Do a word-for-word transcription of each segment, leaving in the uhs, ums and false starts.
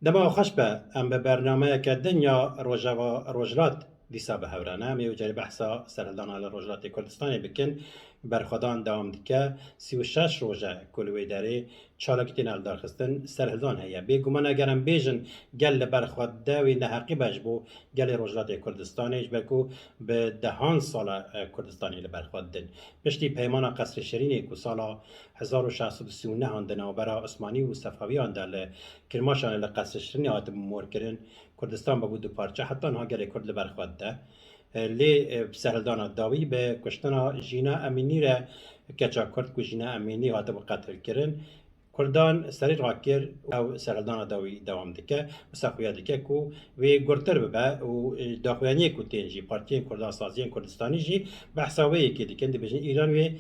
Dema xweş be, em bi bernameyeke din ya Rojava Rojhilat dîsa bi hev re ne. Em ê wê carê behsa serhildana li Rojhilatê Kurdistanê bikin. Berxwedan dewam dike. Sî û şeş roj e ku li wê derê çalakî têne lidarxistin, serhildan heye. Bêguman eger em bêjin gel li ber xwe de wê neheqî be ji bo gelê Rojhilatê Kurdistanê, ji ber ku bi dehan sal e, e, Kurdistanê li ber xwe didin. Piştî peymana Qesrê Şirînê ku sala hezar û şeş sed û sî û neh an di navbera Osmanî û Sefawiyan de li Kirmaşanê li Qesrê Şirînê hatibû morkirin, Kurdistan bûbû du parçe, heta niha gelê Kurd li ber xwe dide. E, lê, e, serhildana dawî bi kuştina Jîna Emînî re, keça Kurd ku Jîna Emînî hatibû qetilkirin, Kurdan serî rakir û ew serhildana dawî dewam dike, wisa xuya dike ku wê gurtir bibe û, e, daxuyaniyê ku tên jî partiyên Kurdan, saziyên Kurdistanî jî behsa wê yekê dikin, dibêjin Îran wê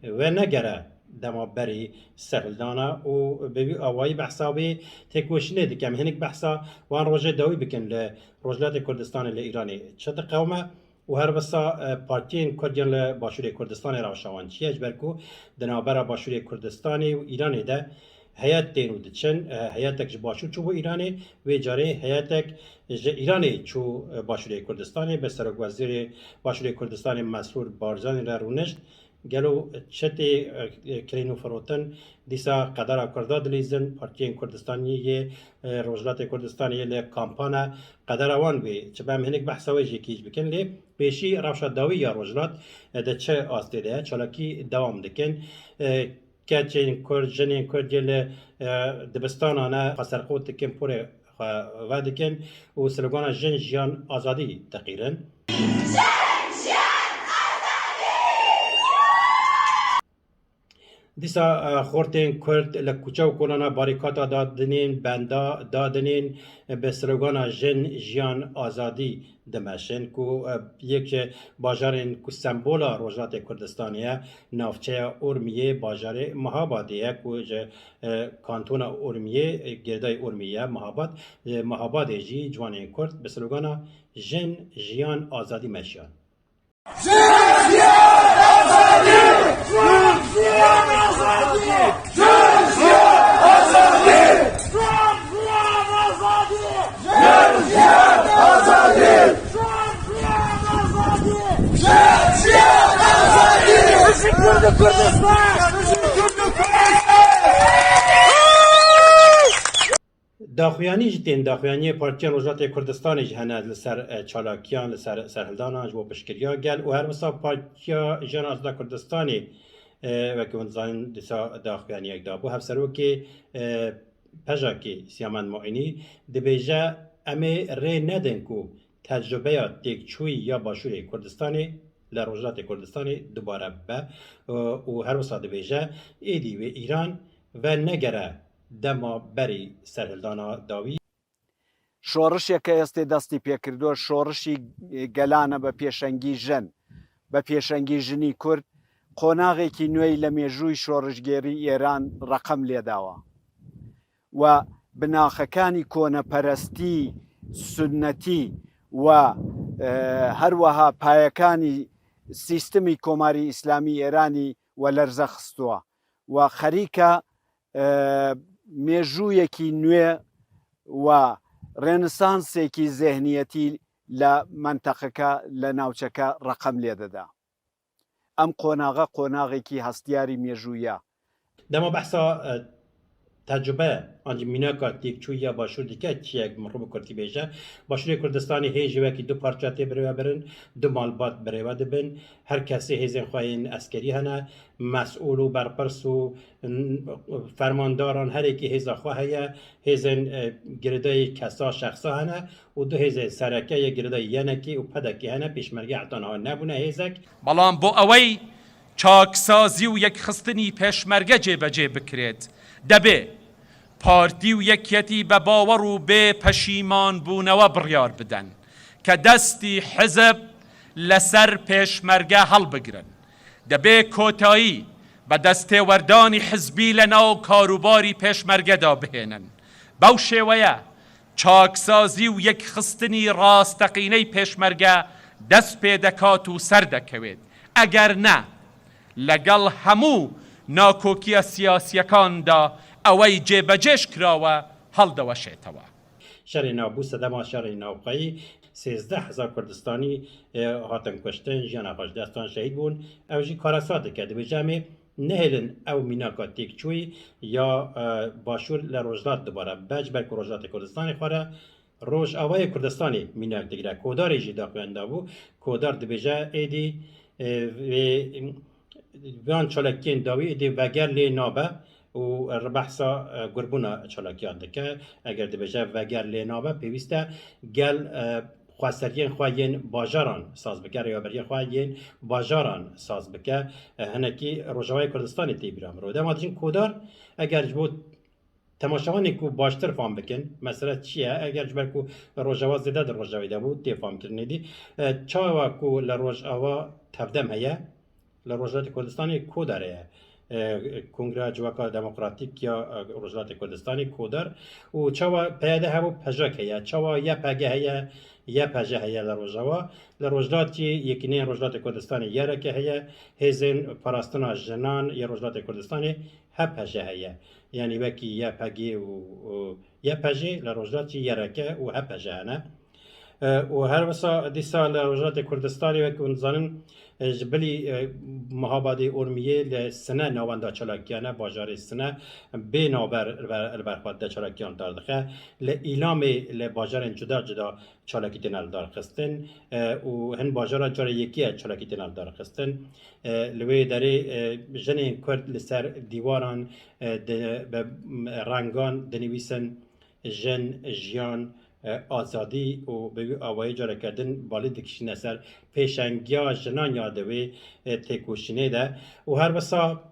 venegere dema berî serhildana û bi wî awayî behsa wê têkoşînê dikin. Em hinek behsa wan rojê dawî bikin li Rojhilatê Kurdistanê li Îranê çi diqewime û her wisa, e, partiyên Kurd yên li Başûrê Kurdistanê rewşa wan çi ye, ji ber ku di navbera Başûrê Kurdistanê û Îranê de heyet tên û diçin, e, heyetek ji Başûr çûbû Îranê, wê carê heyetek ji Îranê çû, e, Başûrê Kurdistanê, bi Serokwezîrê Başûrê Kurdistanê Mesrûr Barzanî re rûnişt. Gelo çi tê, e, kirîn û firotin? Dîsa qedera Kurda dilîzin, partiyên Kurdistanî yê, e, Rojhilatê Kurdistanê yê li kampa ne, qedera wan wê çi be? Em hinek behsa wê jî kîj bikin, lê pêşî rewşa dawî ya Rojhilat, e, di çi astê de ye? Çalakî dewam dikin. E, Keçên Kurd, jinên Kurd yê li, e, dibistanan e, xwe serqot dikin, porê xwe vedikin û slogana Jin, Jiyan, Azadî diqîrin. Dîsa, e, xortên Kurd li kuçe û kolana barîkata dadinên, benda dadinên, e, bi slogana Jin, Jiyan, Azadî dimeşin ku, e, yek ji bajarên ku sembola Rojhilatê Kurdistanê ye, navçeya Urmiyê, bajarê Mihabadê ye ku ji, e, kantona Urmiyê, e, girêdayî Urmiyê ye, Mihabad, e, Mihabadê jî ciwanên Kurd bi slogana Jin, Jiyan, Azadî meşiyan. Daxuyanî jî tên, daxuyaniyê partiyên Rojhilatê Kurdistanê jî hene li ser, e, çalakiyan, li ser serhildanan ji bo piştgiriya gel û her wisa Partiya Jiyan Azada Kurdistanê, e, weke hûn dizanin dîsa daxuyaniyek dabû. Hevserokê, e, P J Kê Siyamend Muînî dibêje, em ê rê nedin ku tecrubeya têkçûyî ya Başûrê Kurdistanê li Rojhilatê Kurdistanê dubare bibe, û her wisa dibêje, êdî wê Îran venegere dema berî serhildana dawî. شۆڕشێک کە ئێستێ دەستی پێکردووە، شۆڕشی گەلانە بە پێشەنگی ژن، بە پێشەنگی ژنی کورد، قۆناغێکی نوێی لە مێژووی شۆڕشگێری ئێران ڕەقەم لێداوە و بناخەکانی کۆنەپەرەستی سونەتی و هەروەها پایەکانی سیستمی کۆماری ئیسلامی ئێرانی وەلەرزە خستووە و خەریکە مێژوویەکی نوێ و ڕێنسانسێکی زێهنیەتی لە مەنتەقەکە، لە ناوچەکە ڕەقەم لێدەدا. ئەم قۆناغە قۆناغێکی هەستیاری مێژوویە. Dema behsa, e, tecrube an jî mînaka têkçûyî ya Başûr dike, çi ye min xwe bi kurtî bêje, Başûrê Kurdistanê hê ji wekî du parça tê birêvebirin, du malbat birêve dibin, her kesê hêzên xwe yên eskerî hene, mesûl û berpirs û fermandaran her yekî hêza xwe heye, hêzên, e, girêdayî kesa, şexsa hene û du hêzên sereke yê girêdayî yenekê û pedekê hene, pêşmerge heta niha nebûne hêzek. بەڵام بۆ ئەوەی چاکسازی و یەکخستنی پێشمەرگە جێبەجێ بکرێت، دەبێ پارتی و یەکیەتی بە باوەڕ و بێ پەشیمانبوونەوە بڕیار بدەن کە دەستی حزب لەسەر پێشمەرگە هەڵبگرن. دەبێ کۆتایی بە دەستێوەردانی حزبی لە ناو کاروباری پێشمەرگەدا بهێنن. بەو شێوەیە چاکسازی و یەکخستنی ڕاستەقینەی پێشمەرگە دەست پێ دەکات و سەردەکەوێت، ئەگەر نە لەگەڵ هەموو ناکۆکییە سیاسییەکاندا ئەوەی جێبەجێش کراوە، هەڵدەوەشێتەوە. Şerê navbû sedema şerê navxweyî sêzdeh hezar Kurdistanî, e, hatin kuştin, jiyana xwe ji destan şehîd bûn. Ew jî karesa dike. Dibêje, em ê nehêlin ew mînaka têkçûyî ya, e, Başûr li Rojhilat dubare bibe, ji ber ku Rojhilatê Kurdistanê xwe re Rojavayê Kurdistanê mînak digire. Kodarê jî daxuyanî dabû. Kodar dibêje, êdî, e, vê, van çalakiyên dawî êdî veger lê nabe û behsa, e, gurbûna çalakiyan dike. Eger dibêje veger lê nabe, pêwîst e gel, e, xweseriyên xwe yên bajaran saz bike, rêveberiyên xwe yên bajaran saz bike. E, hinekî Rojavayê Kurdistanê tê bîra mirov. Dema dijîn Kodar, eger ji bo temaşevanên ku baştir fam bikin, mesele çi ye? Eger ji ber ku Rojava zêde di Rojavê de bû, tê famkirinê dî. E, çawa ku li Rojava tevdem heye, li Rojhilatê Kurdistanê Kodar heye. E, Kongra Civaka Demokratîk ya, e, Rojhilatê Kurdistanê, Kodar. Û çawa P Y D hebû, PJAK heye? Çawa Y P G heye, Y P J heye li Rojava? Li Rojhilat jî Yekîneyên Rojhilatê Kurdistanê, Y R K, heye. Hêzên Parastina Jinan yê Rojhilatê Kurdistanê, H P J heye. Yanî wekî Y P G û, û Y P J, li Rojhilat jî Y R K û H P J hene. E, û her wisa dîsa li Rojhilatê Kurdistanê, wekî hûn dizanin, e, ji bilî, e, Mehabadê Urmiyê li Sine navenda çalakiyan e, bajarê Sine bê navber li ber, li ber xwe de çalakiyan dar dixe. Li Îlamê li bajarên cuda cuda çalakî têne lidarxistin, e, û hin bajara cara yekî ye çalakî têne lidarxistin. E, li wê derê, e, jinên Kurd li ser dîwaran, e, di, bi, m, rengan dinivîsin, jin, jiyan, e, azadî û bi wî awayî careke din balî dikişîne ser pêşengiya jinan ya di wê, e, têkoşînê de. Û her wisa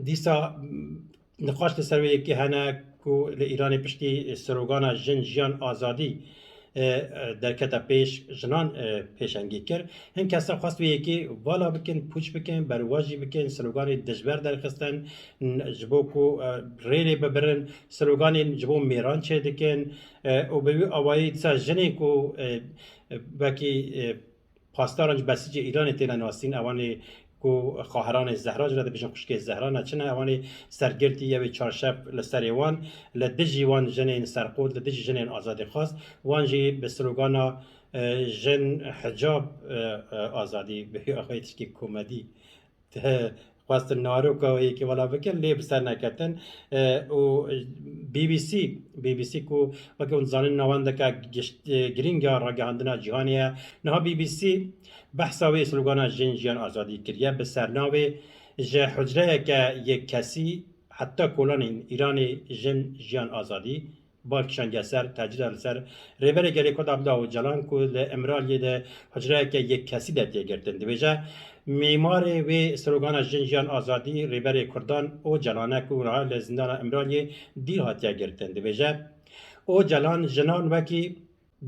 dîsa, m, niqaş li ser wê yekê hene ku li Îranê piştî slogana jin, jiyan, azadî, e, e, derkete pêş, jinan, e, pêşengî kir. Hin kesa xwest wê yekê vala bikin, pûç bikin, berwajî bikin, sloganê dijber derxistin, n-, ji bo ku, e, rê lê bibirin, sloganên ji bo mêran çêdikin, e, û bi wî awayî dîsa jinên ku, e, e, wekî, e, pasdaran ji besicê Îranê têne nasîn, ewanê ku xwaheranê Zehra jî re dibêjin xwişkê Zehra, ne çi ne, ewanê sergirtî yê wê çarşef li serê wan, li dijî wan jinên serqot, li dijî jinên azadîxwaz, wan jî bi slogana, e, jin, hicab, e, e, azadî, bi wî axayî tişkî komedî. Te xwestin naroka wê yekê vala bikin, lê bi ser neketin. E, û B B C, B B C ku weke hûn dizanin navendeke gişt-, e, girîng ya ragihandina cîhanê ye. Niha B B C behsa wê slogana jin, jiyan, azadî kiriye bi sernavê ji hucreyeke yekkesî heta kolanên Îranê jin, jiyan, azadî. Bal kişandiye ser, tecrîda li ser Rêberê Gelê Kurd Abdullah Ocalan ku li Îmraliyê de hucreyeke yekkesî de tê girtin. Dibêje, mîmarê wê slogana jin, jiyan, azadî Rêberê Kurdan Ocalan e ku niha li zindana Îmraliyê dîl hatiye girtin. Dibêje, Ocalan jinan wekî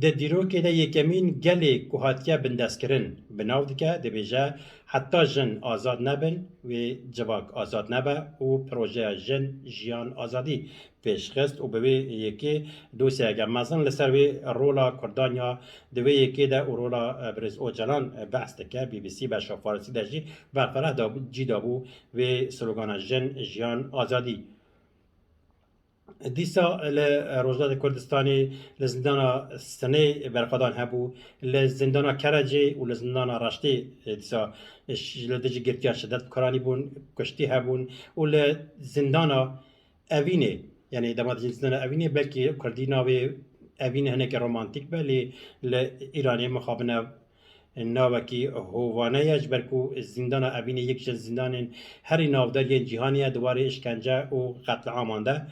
di dîrokê de yekemîn gelê ku hatiye bindestkirin bi nav dike. Dibêje, heta jin azad nebin, wê civak azad nebe û projeya jin, jiyan, azadî pêşxist û bi wê yekê dosyayeke mezin li ser wê rola Kurdan ya di wê yekê de û rola, e, Birêz Ocalan, e, behs dike. B B C beşa Farsî de jî berfireh da-, cî dabû vê slogana jin, jiyan, azadî. Dîsa li, e, Rojhilatê Kurdistanê li zindana Sinê berxwedan hebû, li zindana Kerecê û li zindana Reştê, e, dîsa, e, ş-, li dijî girtiyan şidet bikaranî bûn, kuştî hebûn û li zindana Evînê, yanî dema dijîn zindana Evînê, belkî kurdî navê Evînê hinekî romantîk be, lê li Îranê mixabin ev navekî hovane ye, ji ber ku zindana Evînê yek ji zindanên herî navdar yên cîhanê ye di warê îşkence û qetliaman de.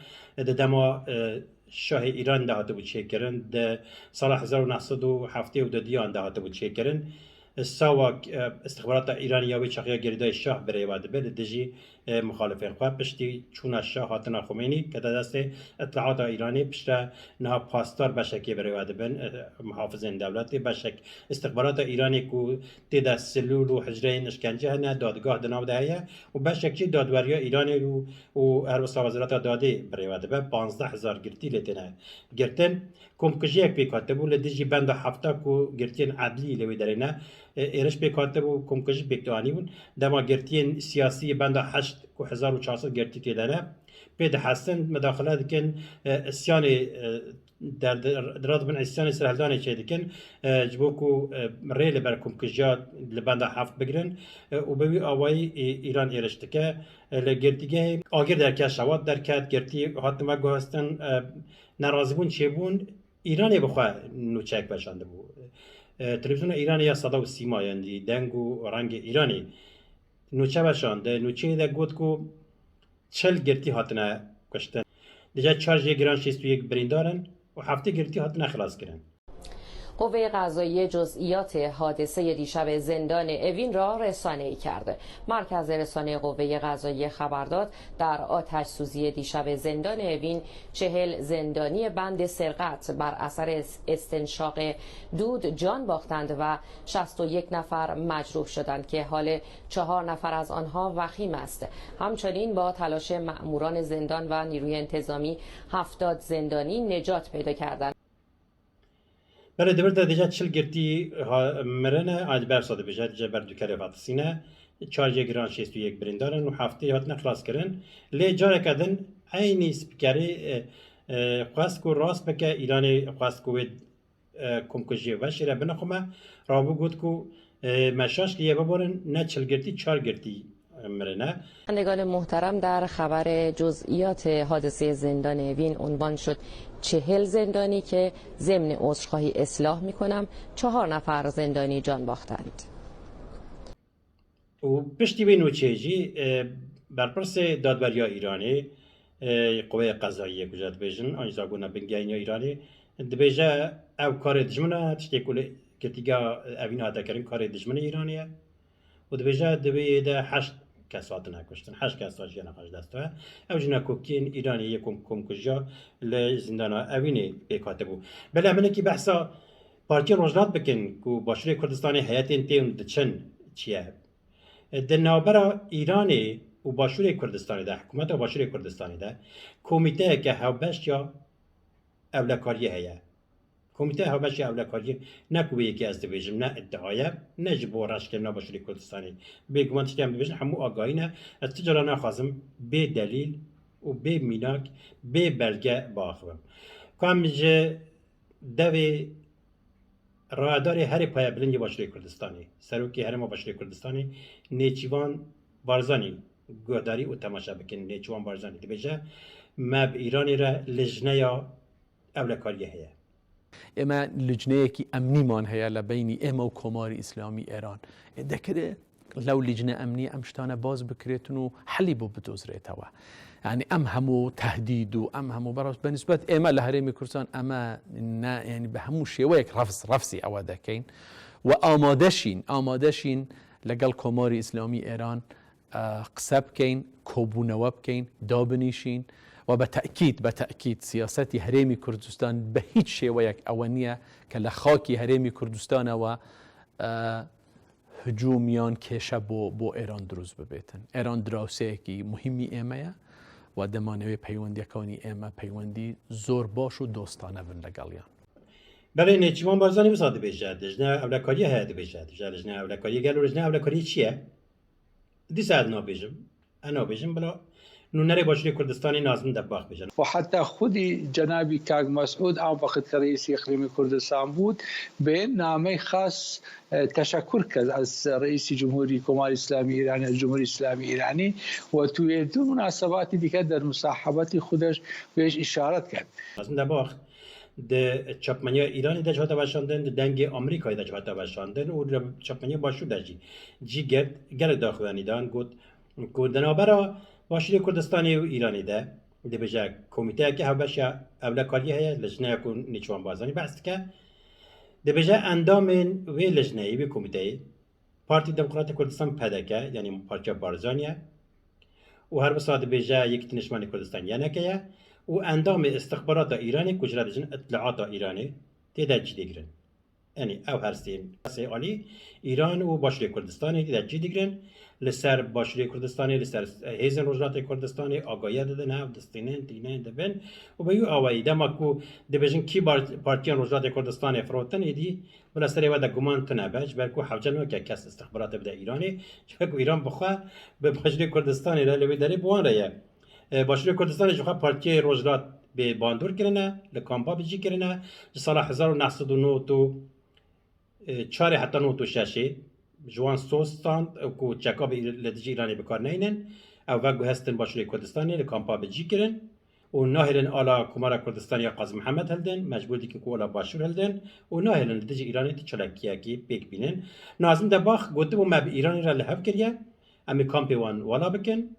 Di dema, e, şahê Îran de hatibû çêkirin, di sala hezar û neh sed û heftê û dudiyan de hatibû çêkirin. Sawa, e, istixbarata Îranê ya wê çaxiya girêdayî şah birêve dibe li dijî, e, muxalifên xwe. Piştî çûna şah, hatina Xumênî kete destê îtlaata Îranê, piştre niha pasdar beşekê birêve dibin, e, muhafizên dewletê, beşek istixbarata Îranê ku tê de silûl û hicreyên îşkence hene, dadgah di nav de heye û beşek jî dadweriya Îranê û, û her wisa Wezareta Dadê birêve dibe. Panzdeh hezar girtî lê têne girtin. Komkujiyek pêk hatibû li dijî benda hefta ku girtiyên edlî li wê derê ne, e, êriş pêk hatibû, komkujî pêk dianîbûn. Dema girtiyên siyasî benda heşt ku hezar û çar sed girtî tê de ne, Pê dihestin, mudaxile dikin, e, îsyanê, e, der, der, di rad bin îsyanê serhildanê çêdikin, e, ji bo ku, e, rê li ber komkujiya li benda heft bigirin, e, û bi wî awayî, e, Îran êriş dike. E, li girtîgehê agir derket, şewat derket, girtî hatin veguhestin, e, nerazîbûn çêbûn, Îranê bi xwe nûçeyek weşandibû. E, televîzyona Îranê ya Seda û Sîma, yan jî deng û rengê Îranê nûçe weşand. Di nûçeyê de got ku çil girtî hatine kuştin. Dije çar jê giran şêst û yek birîndar in û heftê girtî hatine xilaskirin. قوهٔ قضاییه جزئیات حادثهٔ دیشب زندان اوین را رسانه‌ای کرد. مرکز رسانهٔ قوهٔ قضاییه خبر داد در آتش سوزی دیشب زندان اوین، چهل زندانی بند سرقت بر اثر اس-، استنشاق دود جان باختند و شصت و یک نفر مجروح شدند که حال چهار نفر از آنها وخیم است. همچنین با تلاش مأموران زندان و نیروی انتظامی، هفتاد زندانی نجات پیدا کردند. Belê, di vir de dije çil girtî ha-, mirine, a, di ber wisa dibêje, dije ber dukerê vetisîne, çar jê giran şêst û yek birîndar in û heftê hatine xilaskirin. Lê careke din eynî spikerê, e, e, xwest ku rast bike, Îranê xwest ku wê, e, komkujiyê veşêre, binixume. Rabû got ku, e, me şaş kiriye, biborin, ne çil girtî, çar girtî mirine. شنوندگان محترم، در خبر جزئیات حادثهٔ زندان اوین عنوان شد چهل زندانی که ضمن عذرخواهی اصلاح می‌کنم، چهار نفر زندانی جان باختند. û piştî vê nûçeyê jî, e, berpirsê dadweriya Îranê, e, Quweyê Qezayiyê ku jê dibêjin, an jî Zargona Bingehîn ya Îranê, dibêje ew karê dijmin e, tiştê ku li girtîgeha evîn hate kirin karê dijminê Îranê ye. Û dibêje di vê yê de heşt kes hatine kuştin, heşt kes jiyana xwe ji dest ve. Ew jî nakokiyên Îranê yê kom-, komkujiya li zîndana Evînê pêk hatibû. Belê em hinekî behsa Partiyên Rojhilat bikin ku Başûrê Kurdistanê heyetên tê û diçin çi ye? Di navbera Îranê û Başûrê Kurdistanê de, hikûmeta Başûrê Kurdistanê de komîteyeke hevbeş ya ewlekariyê heye. Komîteya Hevbeş ya Ewlekariyê ne ku wê yekê ez dibêjim, ne îdia ye, ne ji bo reşkirina Başûrê Kurdistanê. Bêguman tiştê em dibêjin hemû agahî ne. Ez tu cara naxwazim bê delîl û bê mînak, bê belge biaxivim. Ku em ji devê rayedarê herê payebilind yê Başûrê Kurdistanê, Serokê Herêma Başûrê Kurdistanê Nêçîvan Barzanî guhdarî û temaşe bikin. Nêçîvan Barzanî dibêje, me bi Îranê re lijneya ewlekariyê heye. ئێمە لیجنەیەکی ئەمنیمان هەیە لە بینی ئێمە و کۆماری ئیسلامی ئێران. دەکرێت لەو لیجنە ئەمنی ئەم شتانە باز بکرێتن و حەلی بۆ بدۆزرێتەوە. یعنی ئەم هەموو تەهدید و ئەم هەموو بەڕاست بە نسبەت ئێمە لە هەرێمی کوردستان ئەمە نا، یعنی بە هەموو شێوەیەک ڕەفز، ڕەفزی ئەوە دەکەین و ئامادەشین، ئامادەشین لەگەڵ کۆماری ئیسلامی ئێران، ئە، قسە بکەین، کۆبوونەوە بکەین، دابنیشین و بە تەئکید، بە تەئکید سیاسەتی هەرێمی کوردستان بە هیچ شێوەیەک ئەوە نییە کە لە خاکی هەرێمی کوردستانەوە، ئە، هجوم یان کێشە بۆ، بۆ ئێران دروست ببێتن. ئێران دراوسەیەکی مهمی ئێمەیە و دەمانەوێت پەیوەندیەکانی ئێمە پەیوەندی زۆر باش و دۆستانە بن لەگەڵیان. Belê, Nêçîvan Barzanî wisa dibêje, lijne ewlekariyê heye dibêje. Dibêje lijne ewlekariyê, gelo lijne ewlekariyê çi ye? Dîsa ez nabêjim. Ez nabêjim, bila nûnerê Başûrê Kurdistanê Nazim Debbax bêje. و حتی خودی جنابی کاک مسعود، ئەو وەخت کە ڕئیسی ئیقلیمی کوردستان بود، به نامەی خاص، ئە، تەشەکور کرد از رئیسی جمهوری کۆماری ئیسلامی ئیرانی، جمهوری ئیسلامی ئیرانی، و توێ دوو مناسباتی دیکە در مصاحبتی خودش بهش اشارت کرد. Nazim Debbax di çapmeniya Îranê de jî hate weşandin, di Dengê Amerîkayê de jî hate weşandin û di çapmeniya Başûr de jî cî girt, gelek daxuyanî dan, got ku di navbera Başûrê Kurdistanê û Îranê de, dibêje, komîteyeke hevbeş ya ewlekariyê heye, lijneya ku Nêçîrvan Barzanî behs dike. Dibêje, endamên wê lijneyê, wê komîteyê, Partî Demokratê Kurdistan, P D K, yanî Partiya Barzanî ye. Û her wisa dibêje Yekîtî Niştimanî Kurdistan, Y N K, ye û endamê îstixbarata Îranê ku jê re dibêjin îtlaata Îranê tê de cî digirin. Yanî ew her sê, sê alî Îran û Başûrê Kurdistanê tê de cî digirin. Li ser Başûrê Kurdistanê, li ser hêzên Rojhilatê Kurdistanê agahiya didin, hev distînin, tînin, dibin. Û bi wî awayî dema ku dibêjin kî bar-, partiyên Rojhilatê Kurdistanê firotin, êdî bila serê we de guman tune be, ji ber ku hewce nake kes îstixbaratê bide Îranê, ji ber ku Îran bi xwe bi Başûrê Kurdistanê re li wê derê bi wan re ye. E, Başûrê Kurdistanê ji xwe partiyê Rojhilat bê bandor kirine, li kampa bi cî kirine. Ji sala hezar û neh sed û nod û çarê heta nod û şeşê ji wan soz stand ku çeka bi, li dijî Îranê bi kar neynin. Ew veguhestin Başûrê Kurdistanê, li kampa bi cî kirin û nahêlin ala Komara Kurdistanê ya Qazî Mihemed hildin, mecbûr dikin ku ala Başûr hildin û nahêlin li dijî Îranê ti çalakiyekî pêk bînin. Nazim Debag gotibû, me bi Îranê re li hev kiriye, em ê kampê wan wala bikin.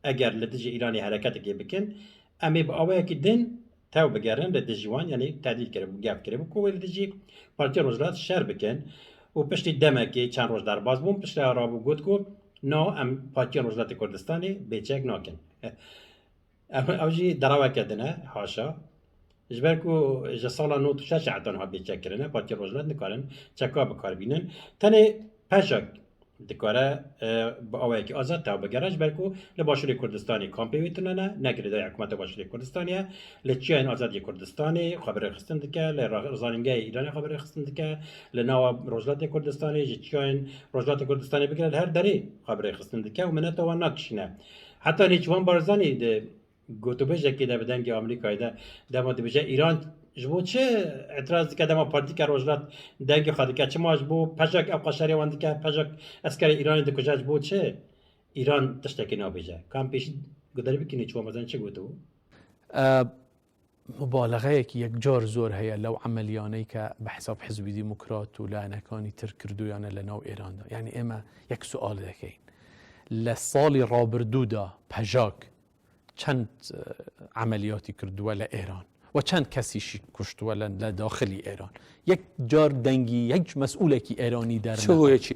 Eger li dijî Îranê hereketekê bikin, em ê bi awayekî din tev bigerin li dijî wan, yanî tehdît kiribû, gef kiribû ku wê li dijî Partiya Rojhilat şer bikin û piştî demekê çend roj derbas bûn, piştre rabû got ku na, em Partiya Rojhilatê Kurdistanê bêçek nakin. Ew, ew jî deraweke din e, haşa. Ji ber ku ji sala nod û şeş heta niha bê çek kirine, Partiya Rojhilat nikarin çeka bi kar bînin. Tenê PJAK dikare, e, bi awayekî azad tev bigere, ji ber ku li Başûrê Kurdistanê kampê wê tune ne, ne girêdayî hikûmeta Başûrê Kurdistanê ye. Li çiyayên azad yê Kurdistanê xwe bi rêxistin dike, li ra-, zanîngehê Îranê xwe bi rêxistin dike, li nava Rojhilatê Kurdistanê, ji çiyayên Rojhilatê Kurdistanê bigire li her derê xwe bi rêxistin dike û mineta wan nakişîne. Heta Nêçîrvan Barzanî di gotûbêjekê de bi dengê Amerîkayê de dema dibêje, Îran ji bo çi îtiraz dike, dema partîka Rojhilat dengê xwe dike, çima ji bo PJAK ew qas şerê wan dike, PJAK eskerê Îranê dikuje, ji bo çi Îran tiştekê nabêje? Ka em pêşî guhdarî bikin, Nêçîrvan Barzanî çi gotibû? E, مبالغەیەکی یەکجار زۆر هەیە لەو عەمەلیانەی کە بە حساب حزبی دیموکرات و لایەنەکانی تر کردویانە لە ناو ئێراندا. یعنی ئێمە یەک سوال دەکەین، لە ساڵی ڕابردوودا پەژاک چەند ئە، عەمەلیاتی کردووە لە ئێران و چەند کەسیشی کوشتووە لە، لە داخلی ئێران؟ یەک جار دەنگی یەک مەسئولێکی ئێرانی دەرنەدا. چ بۆیەکی؟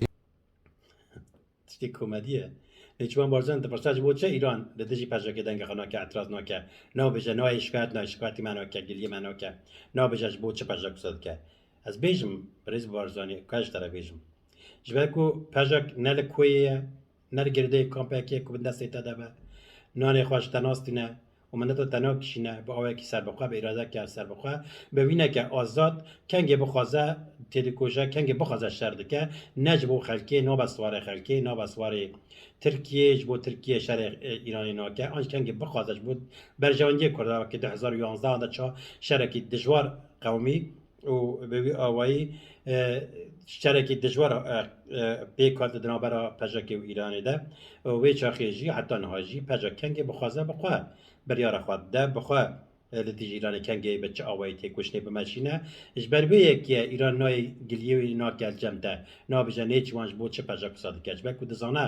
Tiştê komedî ye. Nêçîrvan Barzanî dipirse, ji bo çi Îran li dijî PJAKê dengê xwe nake, îtiraz nake? Nabêje, nayê şikayet, nayê şikayetî me nake, giliyê me nake. Nabêje ji bo çi PJAK wisa dike? Ez bêjim, birêz Barzanî, ka ji te re bêjim. Ji ber ku PJAK ne li koyê ye, ne li girêdayî kampekê ye ku bin destê te de be. Nanê xwe ji te nastîne û mineta te nakişîne, bi awayekî serbixwe, bi îradeke serbixwe, bi wîneke azad, kengê bixwaze têdikuje, kengê bixwaze şer dike, ne ji bo xelkê, nabe siwarê xelkê, nabe siwarê Tirkiyê, ji bo Tirkiye şerê, e, Îranê nake, an jî kengê bixwaze ji bo berjewendiyê Kurda, wekî du hezar û yanzdeh de ça şerekî dijwar qewimî û bi wî awayî, e, şerekî dijwar, e, e, pêk hat di navbera PJAKê û Îranê de. Û wê çaxê jî heta niha jî PJAK kengê bixwaze bi xwe biryara xwe dide, bi xwe, e, li dijî Îranê kengê bi çi awayî têkoşînê bimeşîne. Ji ber vê yekê Îran nayê giliyê wî nake li cem te. Nabêje Nêçîrvan ji bo çi PJAK wisa dike? Ji ber ku dizane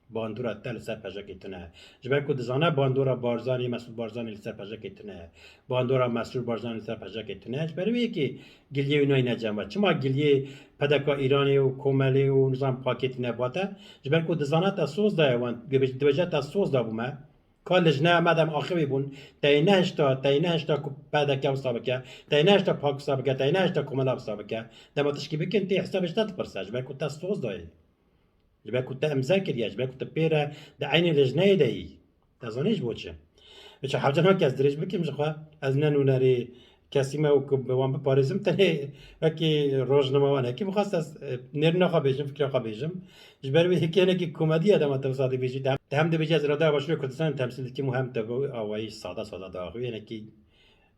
bandora te li ser PJAKê tune. Ji ber ku dizane bandora Barzanî, Mesûd Barzanî li ser PJAKê tune. Bandora Mesrûr Barzanî li ser PJAKê tune. Ji ber wê yekê giliyê wî nayîne cem we. Çima giliyê PDK Îranê û Komelê û nizam pakê tune ba te? Ji ber ku dizane te soz daye wan, dibêje te soz dabû me. Ka lijneya me dem axivî bûn, teyê nehişta, teyê nehişta ku PDK wisa bike, teyê nehişta pak wisa bike, teyê nehişta Komela wisa bike. Dema tişkî bikin, tê hesabê ji te dipirse, ji ber ku te soz dayê. Ji ber ku te imze kiriye, ji ber ku tu pê re di eynê lijneyê de yî. Te zanî ji bo çi? Vêça hewce nake ez dirêj bikim ji xwe. Ez ne nûnerê kesî me û ku bi wan biparêzim, tenê wekî rojnamewanekî bixwast ez, e, nêrîna xwe bêjim, fikra xwe bêjim. Ji ber wê yekê hinekî komedî ye dema te wisa dibêjî. Te hem, te hem dibêjî ez îradeya Başûrê Kurdistanê temsîl dikim û hem te bi awayî sade sade diaxivî. Hinekî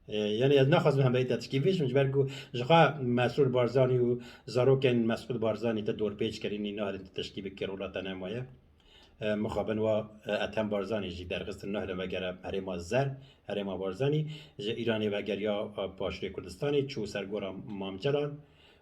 E, yanî ez naxwazim hemberî te tişkî bêjim, ji ber ku ji xwe Mesrûr Barzanî û zarokên Mesûd Barzanî te dorpêç kirînî, nahirin te tişkî bikî, rola te nemaye. E, mixabin wa, e, Ethem Barzanî jî derxistin, nahirin vegere herêma Zer, herêma Barzanî, ji Îranê vegeriya, e, Başûrê Kurdistanê, çû ser gora Mam Celal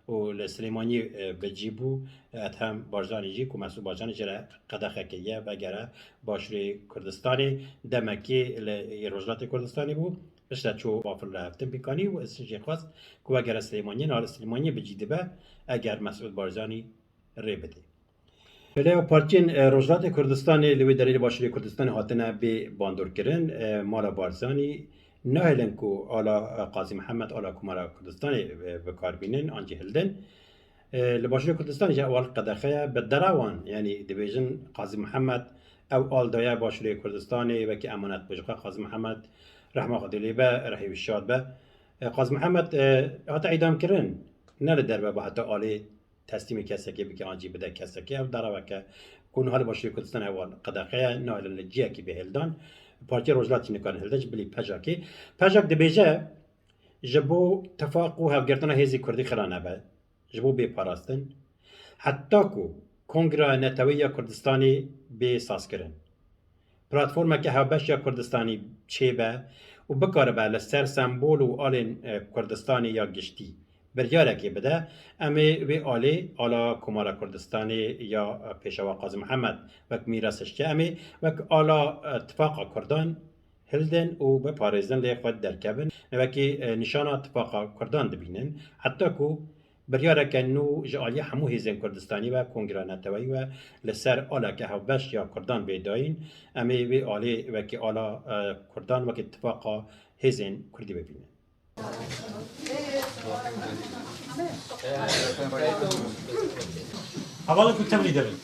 û li Silêmaniyê, e, bi cî bû. Ethem Barzanî jî ku Mesûd Barzanî jê re qedexe kiriye, vegere Başûrê Kurdistanê, demekê li Rojhilatê Kurdistanê bû. Piştre çû Bafil re hevtin pêk anî û jê xwest ku wegere Silêmaniyê, niha li Silêmaniyê bi cî dibe eger Mesûd Barzanî rê bidê. Belê, ew partiyên, e, Rojhilatê Kurdistanê li wê derê li Başûrê Kurdistanê hatine bê bandorkirin. E, mala Barzanî nahêlin ku ala, e, Qazî Mihemed, ala Komara Kurdistanê, e, bi kar bînin an jî hildin. E, li Başûrê Kurdistanê jî ewal qedexe ye. Bi dera wan, yanî dibêjin Qazî Mihemed ew al daye Başûrê Kurdistanê, wekî emanet bû ji xwe. Qazî Mihemed rehma Xwedê lê be, rehî wî şad be. E, Qazî Mihemed, e, hate îdamkirin, ne li derve bû heta alê teslîmê kesekê bike an jî bide kesekê. Ev dereweke ku niha li Başûrê Kurdistanê ewal qedexe ye, nahêlin li ciyekî bê hêldan. Partiya Rojhilatî nikarin hilde ji bilî PJAKê. PJAK dibêje, ji bo tifaq û hevgirtina hêzê Kurdî xira nebe, ji bo bê parastin, heta ku Kongra Neteweyî ya Kurdistanê bê sazkirin, platformeke hevbeş ya Kurdistanî çêbe û bikaribe li ser sembol û alên, e, Kurdistanê ya giştî biryarekê bide, em ê wê alê ala Komara Kurdistanê ya, e, Pêşewa Qazî Mihemed wek mîras hişke, em ê wek ala, e, tifaqa Kurdan hildin û biparêzin lê xwe derkevin. Wekî, e, nîşana tifaqa Kurdan dibînin. Heta ku biryareke nû ji aliyê hemû hêzên Kurdistanî ve Kongra Neteweyî ve li ser aleke hevbeş ya Kurdan bê dayîn, em ê wê alê wekî ala, e, Kurdan, wekî tifaqa hêzên Kurdî bibînin. Hevalek û tevlî devin.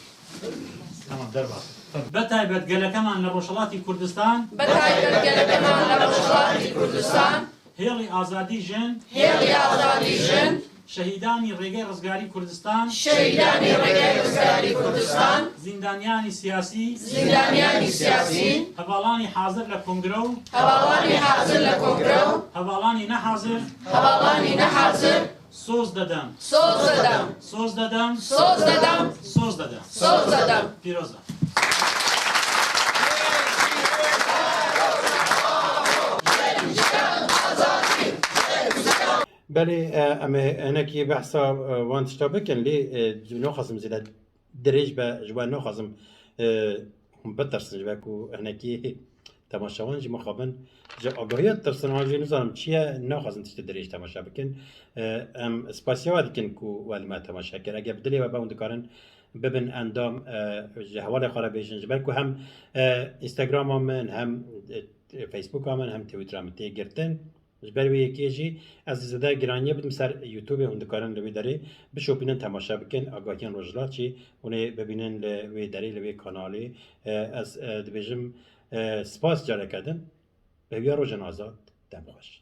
Tamam, derbas. Be taybet gelekeman li Rojhilatî Kurdistan. Be taybet gelekeman li Rojhilatî Kurdistan. Hêlî azadî jin. Hêlî azadî jin. Şehîdanî Rêgey Rizgarî Kurdistan. Şehîdanî Rêgey Rizgarî Kurdistan. Zîndaniyanî siyasî. Zîndaniyanî siyasî. Hevalanî hazir li kongre û. Hevalanî hazir li kongre û. Hevalanî nehazir. Hevalanî nehazir. Soz dedim. Soz dedim. Soz dedim. Soz dedim. Soz dedim. Soz dedim. Pîroz e. Belê, e, em ê hinekî behsa, e, van tişta bikin, lê, e, naxwazim zêde dirêj be, ji we naxwazim, e, hûn bitirsin, ji ber ku hinekî temaşevan jî mixabin ji agahiya ditirsin, an jî nizanim çi ye, naxwazin tiştê dirêj temaşe bikin. E, em spasiya we dikin ku we li me temaşe kir. Eger bi dilê we be, hûn dikarin bibin endam, e, ji hevalê xwe re bêjin. Ji ber ku hem, e, Instagrama min, hem, e, Facebooka min, hem Twittera min tê girtin. Ji ber wê yekê jî ez zêde giraniyê bidim ser YouTubeê, hûn dikarin li wê derê bişopînin, temaşe bikin. Agahiyan Rojhilat jî hûn ê bibînin li wê derê, li wê kanalê. E, ez, e, dibêjim, e, spas careke din. Bi hêviya rojan azad, dem xweş.